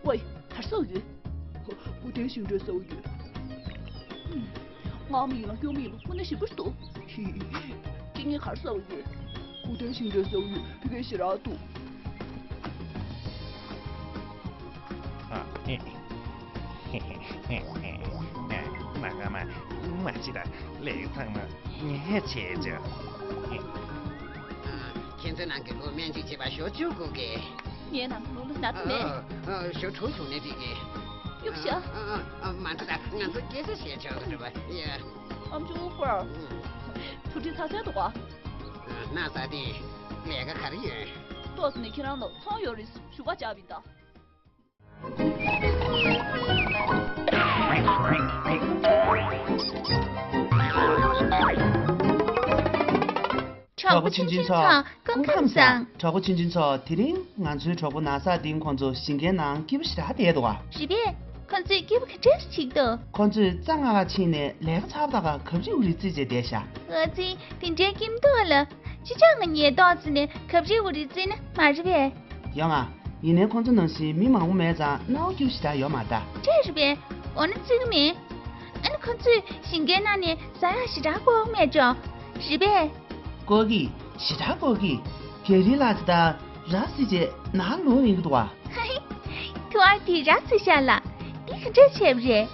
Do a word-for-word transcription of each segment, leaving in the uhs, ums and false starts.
ཝེ། ག་རེ་ཟེར་ཡོད། སྐུ་རྟེན་ཤིང་འབྲས་ཟེར་ཡོད། ངའམ་ཡིན་ན་སྐྱོ་མི་ཡིན་པ་དངོས་གནས་ཞིབ་པར་འདུག་ཁྱེད་གཉིས་ག་རེ་ཟེར་ཡོད། སྐུ་རྟེན་ཤིང་འབྲས་ཟེར་ཡོད། ཕ་གིར་ཞེ་དྲག་འདུག་མ་ག་མ་མ་ཅི་ད་ལེགས་ཚང་མ་ངས་བྱས་ཆོག་ཁྱེད་ཚོའི་ནང་གི་ལོ་སྨན་བཅོས་བྱེད་པ་ཞོ་བཅུ་དགོས་གི་ངའི་ནང་ལོ་ལ་ན་ཚ་མེད། ཨ། ཞོ་དྲུག་བྱུང་ནས་འགྲིག་གི་གཡུག་ཤ་ཨ། ཨ། མ་འདྲ་ད་ང་ཚོ་སྐད་ཆ་བཤད་ཆོག་གི་རེད་པ། ཡ། ཨམ་ཅོག་པར། ཐུགས་རྗེ་ཆེ་ཟེར་འདུག་ག་ན་ཚ་དེ་ལས་ཀ་ག་རེ་ཡོད། ཏོག་ཙམ་ནས་ཁྱེད་རང་ལ་ཚོང་ཡོད་རེད། ཞུ་བ་བྱ་བ་ཡིན་ད། གྲོགས་པོ་ཆུང་ཆུང་ཚོ་སྐུ་ཁམས་བཟང་། གྲོགས་པོ་ཆུང་ཆུང་ཚོ། དེ་རིང་ང་ཚོའི་གྲོགས་པོ་ན་ཚ་ལྡན་ཁོང་ཚོ་ཞིང་ཁའི་ནང་སྐྱིད་པོ་ཞེ་དྲག་བསྡད་འདུག་ག་རེད་པས། ཁོང་ཚོས་སྐྱིད་པོ་ག་འདྲས་བྱེད་ཀྱི་འདུག་ཁོང་ཚོས་རྩྭ་ལྔ་ཁ་ཕྱིན་ནས་ལས་ཀ་ཚར་བ་དག་ག་གབ་རིལ་བུ་རིལ་རྩེད་བྱས་བསྡད་ཤག་ཨ་ཙི། དེ་འདྲའི་སྐྱིད་མདོག་ལ། ཅི་ཅང་ང་ཉལ་ཏོག་ཙམ་ནས་གབ་རིལ་བུ་རིལ་རྩེད་ན་མ་རེད་པས། ཡོང་ང་། ཡིན་ནའི་ཁོང་ཚོ་ནང་བཞིན་མི་མང་པོ་མེད་ཙང་སྣང་བ་སྐྱིད་པོ་ཞེ་དྲག་ཡོད་མ་རེད་ད། འདྲ་རེད་པས། འོ་ན་བརྩི་གི་མེད། ཨ་ནི་ཁོང་ཚོས་ཞིང་ཁའི་ནང་ནས་ཟ་ཡག་ཞེ་དྲག་བཀོག་མེད་ཅོ། རེད་པས། བཀོག་གི། ཞེ་དྲག་བཀོག་གི། ག་རེ་ལབ་ཙང་ད་ར་བཟི་བྱས་ནང་ལོག་ཡོང་གི་འདུག་ག་ཧ་ཧི། ཐུ་ཨར་ཏི་ར་བཟི་ཤག་ལགས། འདི་ག་འདྲས་བྱས་པ་རེད།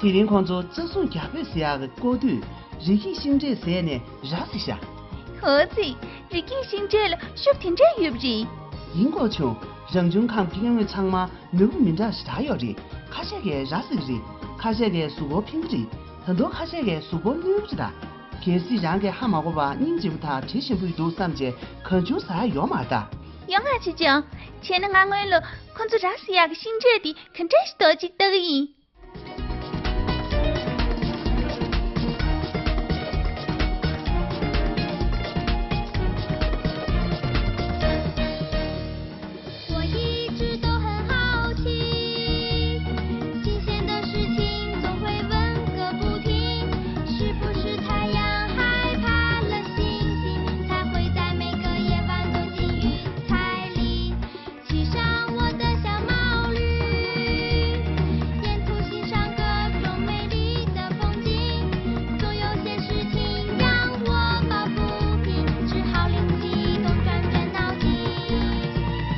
དེ་རིང་ཁོང་ཚོ་རྩྭ་ཟུང་རྒྱ་བོད་ཟེར་ཡག་གི་བཀོག་དུས་རི་སྐྱེས་ཤིང་འབྲས་ཟས་ནས་ར་བཟི་ཤག་ཧོ་ཙི། རི་སྐྱེས་ཤིང་འབྲས་ལ་ཤུགས་དེ་འདྲས་ཡོད་པ་རེད། ཡིན་དགོས་བྱུང་། རང་བྱུང་ཁམས་ཀྱི་སྐྱེ་དངོས་ཚང་མ་ནུས་པ་མི་འདྲ་ཞེ་དྲག་ཡོད་རེད། ཁ་ཤས་ཀྱིས་ར་བཟི་གི་རེད། ཁ་ཤས་ཀྱིས་གཟུགས་པོ་ཕན་གི་རེད། ད་དུང་ཁ་ཤས་ཀྱིས་གཟུགས་པོ་གནོད་ཀྱི་རེད་ད། གལ་སྲིད་རང་གིས་ཧ་མ་གོ་བར་སྙིང་རྗེ་པོ་དང་དྲི་ཞིམ་པོ་ཡི་འདུག་བསམ་བྱས་གང་བྱུང་ཟ་ཡག་ཡོད་མ་རེད་ད། ཡོང་ང་ཅི་ཅང་། བྱས་ན་ང་སྔོན་ལ་ཁོ་ཚོ་ར་བཟི་ཡག་གི་ཤིང་འབྲས་དེ་ག་འདྲས་ཤིག་འདུག་ཅིག་ལྟ་གི་ཡིན། 我一直都很好奇，新鲜的事情总会问个不停。是不是太阳害怕了星星，才会在每个夜晚躲进云彩里？ 系上我的小毛驴，沿途欣赏各种美丽的风景。总有些事情让我抱不平，只好另起一动转变脑筋。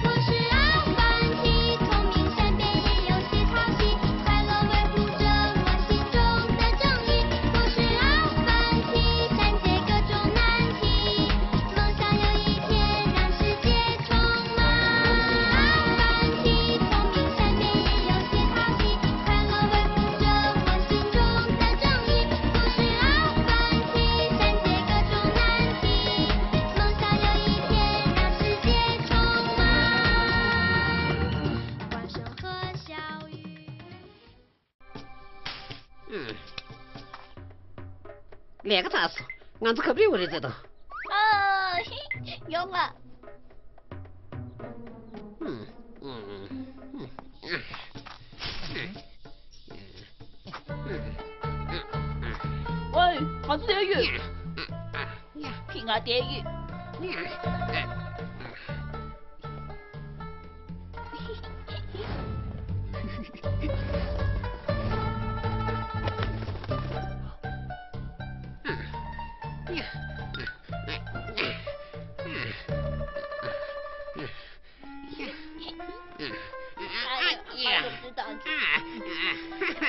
我是阿凡提，聪明善变，也有些淘气。快乐维护着我心中的正义。我是阿凡提，善解各种难题。 梦想有一天让世界充满。阿凡提，聪明善变，也有些淘气。快乐维护着我心中的正义。我是阿凡提，善解各种难题。梦想有一天让世界充满。万圣和小雨。 ལས་ཀ་ཚར་སོང་། ང་ཚོ་གབ་རིལ་བུ་རིལ་རྩེད་དང་། ཨ། ཡོང་ང་། ཨོའི། ང་ཚོ་བསྡད་ཡོད། ཕིང་ང་བསྡད་ཡོད།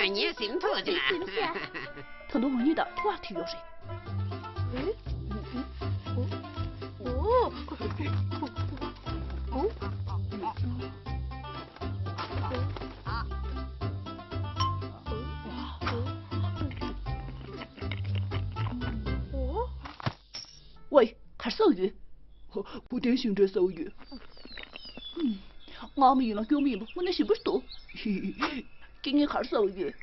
ངས་ཟིན་ཐུབ་ཀྱི་ལ། ད་དུང་ང་གཉིས་དང་ཐུ་བར་ཐིག་ཡོད་རེད། ཝེ། ག་རེ་ཟེར་ཡོད། སྐུ་རྟེན་ཤིང་འབྲས་ཟེར་ཡོད། ངའམ་ཡིན་ན་སྐྱོ་མི་ཡིན་པ་དངོས་གནས་ཞིབ་པར་འདུག་ཁྱེད་གཉིས་ག་རེ་ཟེར་ཡོད།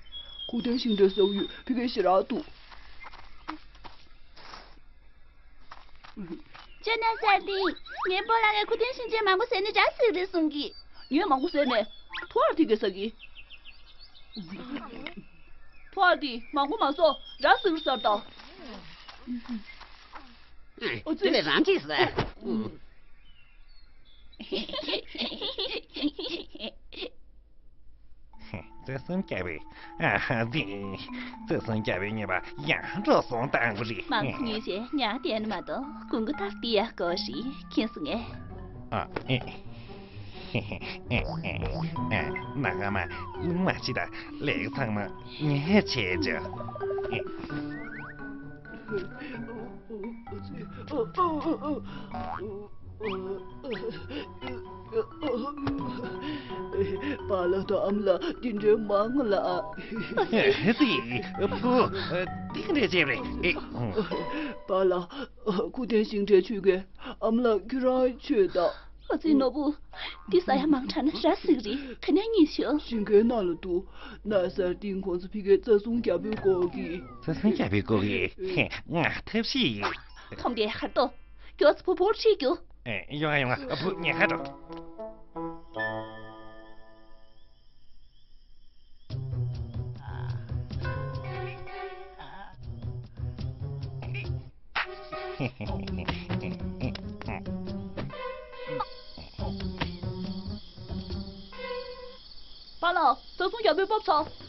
སྐུ་རྟེན་ཤིང་འབྲས་ཟེར་ཡོད། ཕ་གིར་ཞེ་དྲག་འདུག་ཅོ་ན་ས་ཏི། ངའི་སྤོ་ལགས་ཀྱིས་སྐུ་རྟེན་ཤིང་འབྲས་མང་པོ་ཟས་ནས་ར་བཟི་གི་རེད་གསུང་གི་ངས་མང་པོ་ཟས་ནས་ཐུ་བར་ཐིག་གིས་ཟ་གི་ཐུ་བར་ཐིག་མང་པོ་མ་ཟོ། ར་བཟི་གི་རེད་ཟེར་ད། ཨོ་ཙི། དེ་ལས་རང་གིས་ཟ། རྩེ་གསུམ་རྒྱལ་པོའི། ཨ་ཧ་ཙི། རྩེ་གསུམ་རྒྱལ་པོའི་ཉེས་པ་ཡང་འགྲོ་སོང་བཏང་གི་རེད། མང་ཉུང་བྱས་ཉག་བསྟན་ནི་མ་གཏོགས་དགུན་ཁ་ཐག་དེ་ཡག་གོ་ཞིག་མཁྱེན་སོང་ངས། ཨ་ཨེ། ཨེ་ཨེ་ཨེ་ཨེ། ནང་ཨ་མ་མ་ཅི་ད་ལས་ཚང་མ་ངས་བྱས་ཆོག་པཱ་ལགས་དང་ཨ་མ་ལགས་འདི་འདྲའི་མང་ལ། ཨེ་ཙི། བུ། དེ་ག་འདྲ་བྱས་རེད། ཨེ། པཱ་ལགས། སྐུ་རྟེན་ཞིང་བྲན་ཆོས་རྒྱལ། ཨ་མ་ལགས་ཁྱོད་རང་མཆོད་དང་། ཨ་ཙི་ནོར་བུ། འདི་ཟ་ཡ་མང་དྲགས་ན་ར་ཟིག་རེད། ག་ནས་རྙེད་བྱུང་། ཞིང་ཁའི་ནང་ལ་འདུག་ན་སར་ཏིང་ཁོང་ཚོ་ཕ་གིའི་རྩ་སྲུང་རྒྱལ་པོའི་སྐོར་གྱི། རྩ་སྲུང་རྒྱལ་པོའི་སྐོར་གྱི། ཧེ། ང་ཐབས་ཤེས་ཡིན། ཁོམ་དེ་ཧར་ཏོ། མགྱོགས་སུ་བུ་བུར་ཁྲིད་རྒྱུ། ཨེ། ཡོང་ང་ཡོང་ང་། བུ་ཉལ་ཁ་འགྲོ། པཱ་ལགས། རྩ་སྲུང་རྒྱལ་པོས་བབས་ཚར།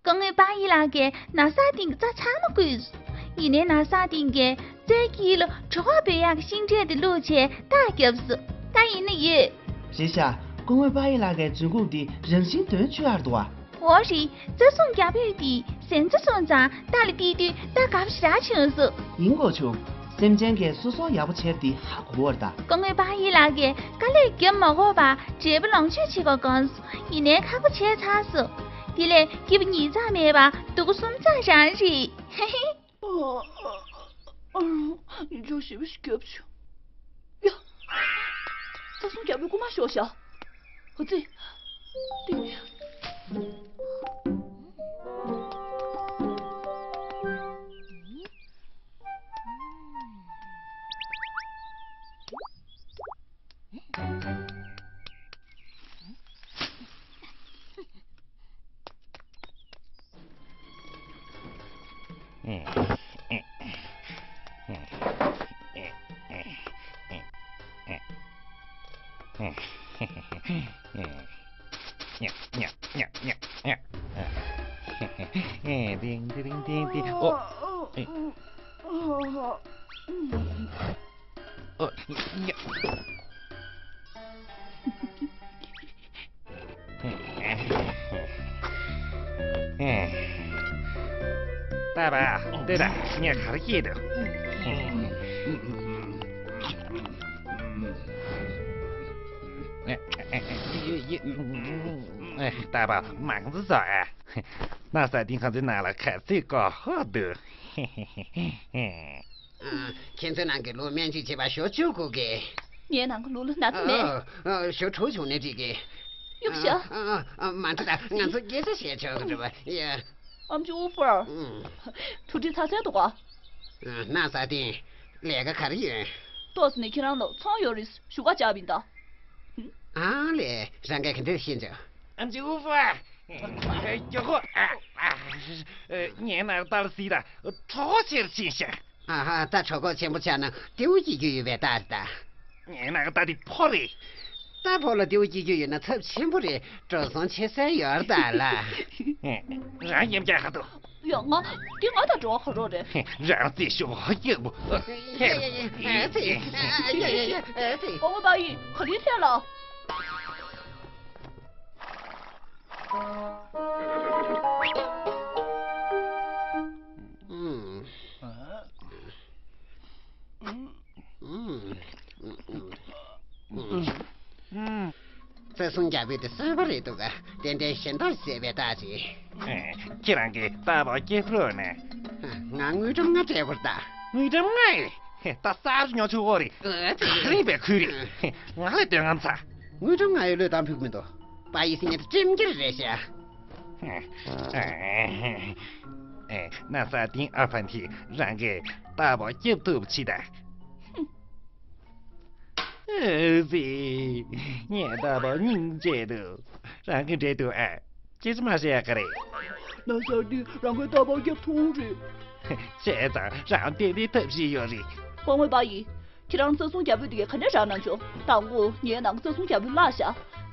སྐུ་ངོ་པ་ཡི་ལགས་ཀྱིས་ན་བཟའ་སྟེང་གི་རྩྭ་ཚང་མ་བརྐོས། ཡིན་ནའི་ན་བཟའ་སྟེང་གིས་རྩྭའི་དཀྱིལ་ལ་གྲོད་ཁོག་སྦོས་ཡག་གི་ཤིང་འབྲས་དེ་བླུགས་བྱས་རྟགས་བརྒྱབ་སོང་། ད་ཡིན་ན་ཡོད། རེད་ཤག་སྐུ་ངོ་པ་ཡི་ལགས་ཀྱི་འཛུལ་ཁུག་འདི་རང་བཞིན་དོན་ཆུད་ཡག་འདུག་བ། འོ་རེད། རྩྭ་སྲུང་རྒྱལ་པོས་དེ་གཟན་རྩྭ་སོང་ཙང་རྟ་ལ་སྟེར་དུས་རྟ་དགའ་པོ་ཞེ་དྲག་བྱུང་སོང་། ཡིན་དགོས་བྱུང་། སེམས་ཅན་གྱིས་སོ་སོ་ཡག་པོ་བྱས་པ་དེ་ཧ་གོ་བར་གདའ། སྐུ་ངོ་པ་ཡི་ལགས་ཀྱིས་དཀའ་ལས་བརྒྱབ་མ་དགོས་པར་འབྲས་བུ་ལོངས་སྤྱོད་བྱེད་པ་གོམས་སོང་། ཡིན་ནའི་ཁག་པོ་བྱས་ཚར་སོང་། དེ་ལས་སྐྱིད་པོ་ཉིས་ཚང་མེད་པར་སྡུག་པོ་སུམ་ཚང་རང་རེད། ཧེ་ཧེ། ཨ། ཨ། ཨ། ཉིན་ཆུང་ཞེ་པོ་ཞིག་བརྒྱབ་བྱུང་། ཡ། རྩྭ་སྲུང་རྒྱལ་པོའི་རྐུ་མ་ཤོར་ཤག་ཨ་ཙི། ཏིང་། ཏིང་ཏིང་ཏིང་ཏིང་ཏིང་། ཨོ། ཨོ། ཡ། ད་བ། ལྟོས་དང་། ངས་ག་རེ་བཤད་འདུག་ད་བ། མང་ཙི་ཟ་ཨ། ན་བཟའ་སྟེང་ཁང་ཚན་ནང་ལ་ག་ཚོད་ཀོ་ཧོ་འདུག་ཨ། ཁྱེད་ཚོའི་ནང་གི་ལུག་སྨན་བཅོས་བྱེད་པར་ཞོ་བཅུག་དགོས་གི། ངའི་ནང་གི་ལུག་ལ་ན་ཚ་མེད། ཨ། ཨ། ཞོ་དྲུག་བྱུང་ནས་འགྲིག་གི། གཡུག་བཞག་ཨ། ཨ། ཨ། མ་འགྲོ་ད། ང་ཚོ་སྐད་ཆ་བཤད་ཆོག་གི་རེད་པ། ཡ། ཨམ་ཅི་ཨུ་ཧྥུ། ཨུམ། དུ་ཏྲི་ཚ་ཚན་འདུག་ག་ཨ། ན་བཟའ་སྟེང་། ལས་ཀ་ག་རེ་ཡོད། ཏོག་ཙམ་ནས་ཁྱེད་རང་ལ་ཚོང་ཡོད་རེད། ཞུ་ག་བཅར་བ་ཡིན་ད། ཨང་ལས། རང་གིས་ག་འདྲ་ཤེས་བྱུང་། ཨམ་ཅི་ཨུ་ཧྥུ། མགྱོགས་པོ། ཨ། ཨ། ངའི་ནང་རྟ་ལ་གཟིགས་དང་། གྲོད་ཁོག་ཆེར་ཕྱིན་ཤག་ཨ་ཧ། རྟ་གྲོད་ཁོག་ཆེན་པོ་ཆགས་ན་རྡེའུ་སྐྱེ་རྒྱུ་ཡོད་པའི་རྟགས་རེད་ད། ངའི་ནང་རྟ་དེ་ཕོ་རེད། རྟ་ཕོ་ལ་རྡེའུ་སྐྱེ་རྒྱུ་ཡོད་ན་ཚབས་ཆེན་པོ་རེད། འགྲོ་སོང་ཆེ་ས་ཡོད་རེད་ད་ལ། རང་ཡེམ་རྒྱག་ཧ་འདུག་ཡ། ང་། འདི་ང་དང་འབྲེལ་བ་ག་རེ་རེད། རང་རྩིས་ཤོག་ཡག་པོ། ཨ་ཙི། ཨ་ཙི། ཨ་ཙི། ཨ་ཙི། ཨ་ཙི། སྐུ་ངོ་པ་ཡིས་ག་རེ་བྱས་ལ། བརྩེ་སྲུང་རྒྱལ་པོ་དེ་གསོན་པོ་རེད་འདུག་ག་ཏན་ཏན་གཞན་དག་བཟས་པའི་རྟགས་ཅིག་ཨེ། ཁྱེད་རང་གིས་རྟ་ཕོ་སྐྱེ་ཕོ་ནས། ང་དངུལ་ཀྲམ་ལྔ་སྤྲད་པར་གདའ། དངུལ་ཀྲམ་ལྔ་ཡིན། ད་གསར་ཉོ་ཆོག་གོ་རེད། ག་རེ་བའི་ཁུལ་རེད། ང་ལ་དོན་ངམ་ཚ། དངུལ་ཀྲམ་ལྔ་ཡོད་ལོས་དང་ཕུག་མི་འདུག་པ་ཡི་སི་ཉེ་ད་ཀྲིམ་ཀིར་རེད་ཤག་ཨེ། ན་ས་ཏིང་ཨ་ཕན་ཐི་རང་གིས་རྟ་ཕོ་སྐྱེ་ཐུབ་ཆི་ད། ཨེ་ཙི། ངས་རྟ་ཕོ་སྙིང་རྗེ་འདུག་རང་གི་འདྲེ་འདུག་ཨ། ཅི་ཙི་མ་ཟེར་ཡ་ག་རེད། ན་ས་ཏིང་རང་གི་རྟ་ཕོ་སྐྱེ་ཐུབ་རེད། བྱས་ཙང་རང་ཏན་ཏན་ཐབས་ཤེས་ཡོད་རེད། སྐུ་ངོ་པ་ཡིས། ཁྱེད་རང་རྩེ་སྲུང་རྒྱལ་པོ་དེ་གས་ག་ནས་རག་གནང་བྱུང་། དང་པོ་ངའི་ནང་རྩེ་སྲུང་རྒྱལ་པོ་བརླག་ཤག་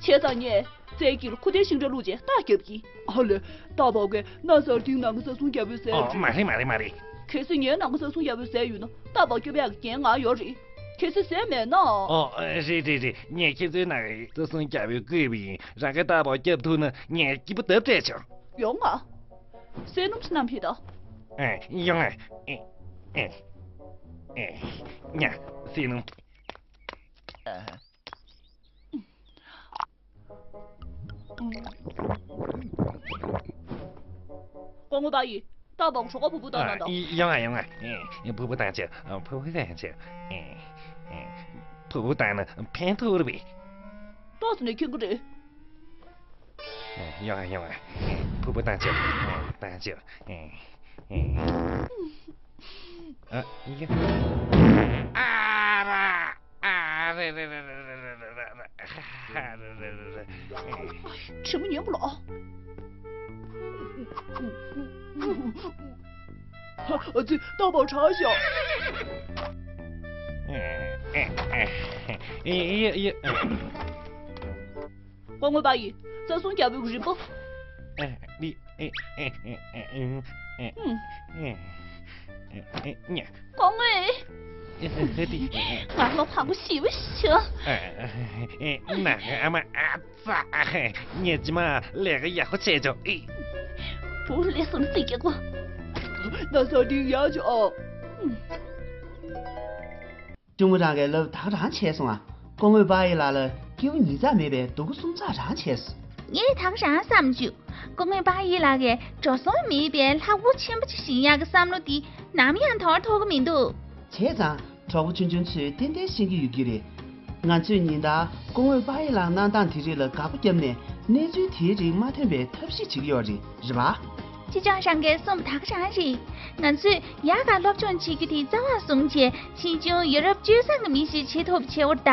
བྱས་ཙང་ངས་རྩེ་དཀྱིལ་ཁུ་ཏའི་ཤིང་འབྲས་བླུགས་རྗེས་རྟ་བརྒྱབ་ཀྱིས། ཨ་ལེ། རྟ་ཕོ་གས་ན་ས་ཏིང་ནང་གི་རྩེ་སྲུང་རྒྱལ་པོའི་ཟས་ཨོ་མ་རེད་མ་རེད་མ་རེད། གལ་སྲིད་ངའི་ནང་གི་རྩེ་སྲུང་རྒྱལ་པོའི་ཟས་ཡོད་ན་རྟ་ཕོ་སྐྱོབ་ཡག་གི་འགན་ང་ཡོད་རེད། གལ་སྲིད་ཟས་མེད་ན། ཨོ་རེད་རེད་རེད། ངས་ཁྱེད་ཚོའི་ནང་གི་རྩེ་སྲུང་རྒྱལ་པོའི་བསྐོས་པ་ཡིན། རང་གི་རྟ་ཕོ་སྐྱོབ་ཐུབ་ན་ངས་སྐྱིད་པོ་ལྡབ་སྤྲད་ཆོག་ཡོང་ང་། བསོད་ནམས་ཤིག་བསྣམས་ཤིག་ད། ཨེ། ཡོང་ཨེ། ཨེ། ཨེ། ཨེ། ཉ། བསོད་ནམས། སྐུ་ངོ་པ་ཡིས། རྟ་ཕོ་གྲོད་ཁོག་ཕུར་བུ་བཏང་གནང་དང་། ཡོང་ཨེ་ཡོང་ཨེ། ཕུར་བུ་བཏང་ཆོག་ཕུར་བུ་བཏང་ཆོག་ཕུར་བུ་བཏང་ན་ཕན་ཐོགས་རེད་པས། ཏོག་ཙམ་ནས་ཁྱོད་ཀྱི་རེད། ཡོང་ཨེ་ཡོང་ཨེ། ཕུར་བུ་བཏང་ཆོག་བཏང་ཆོག་ཨ་ཡ། ཨ་ར། ཨ་རེ་རེ་རེ། དྲི་མ་ཉན་པོ་ལ། ཨ་ཙི། རྟ་ཕོ་དྲག་ཤག་ཡ་ཡ། སྐུ་ངོ་པ་ཡིས། རྩེ་སྲུང་རྒྱལ་པོའི་རིན་པོ། ཨེ། ཨེ། ཨེ། ཨེ། ཨེ། ཨེ། ཨེ། ཉ། སྐུ་ངོ། ཨེ། ཨེ། ཨེ། ང་ལོ་ཧ་གོ་ཞི་བ་ཤོག་ཨེ། ཨེ། ཨེ། ན་ཨ་མ་ཨ་ཙ། ངས་ཇི་མ་ལས་ཀ་ཡག་པོ་བྱས་ཆོག་ཨེ། བུ་ལས་སོང་རྩིས་རྒྱག་གོ་ན་ས་ཏིང་ཡག་ཅིག་ཨ། གཅུང་མོ་རང་གིས་ལབ་ད་ག་རང་བྱས་སོང་ཨ། སྐུ་ངོ་པ་ཡི་ལགས་ལ་སྐྱེ་བོ་ཉིས་བརྩེགས་མེད་པའི་སྡུག་པོ་གསུམ་བརྩེགས་རང་བྱས་སོང་། ངས་ད་ག་རང་བསམ་བྱུང་། སྐུ་ངོ་པ་ཡི་ལགས་ཀྱིས་འགྲོ་སོང་མེད་པའི་ལྷ་བུ་ཆེན་པོ་ཅིག་བཞེངས་ཡག་གི་བསམ་བློ་འདི་ནམ་ཡང་དོར་ཐུབ་ཀྱི་མི་འདུག་བྱས་ཙང་གྲོགས་པོ་ཆུང་ཆུང་ཚོས་ཏན་ཏན་ཤེས་ཀྱི་ཡོད་ཀྱི་རེད། ང་ཚོས་ཉིན་ལྟར་སྐུ་ངོ་པ་ཡི་ལགས་གནང་སྟངས་དེ་རིགས་ལ་དགག་པ་བརྒྱབ་ནས་གནས་ཚུལ་དེའི་རིགས་མ་ཐོན་པའི་ཐབས་ཤེས་བྱེད་ཀྱི་ཡོད་རེད། རེད་པ། ཅི་ཅང་ཧྲང་གིས་གསུངས་པ་ད་ག་རང་རེད། ང་ཚོས་ཡག་ག་སློབ་སྦྱོང་བྱེད་རྒྱུ་དེ་རྩ་བ་བཟུང་བྱས་ཕྱིས་འབྱུང་ཡུ་རོབ་སྤྱོད་བཟང་གི་མི་ཞིག་བྱེད་ཐུབ་བྱེད་འོར་ད།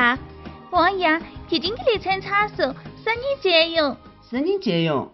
འོན་ཡང་དེ་རིང་གི་ལེ་ཚན་ཚར་སོང་། སང་ཉིན་མཇལ་ཡོང་། སང་ཉིན་མཇལ་ཡོང་།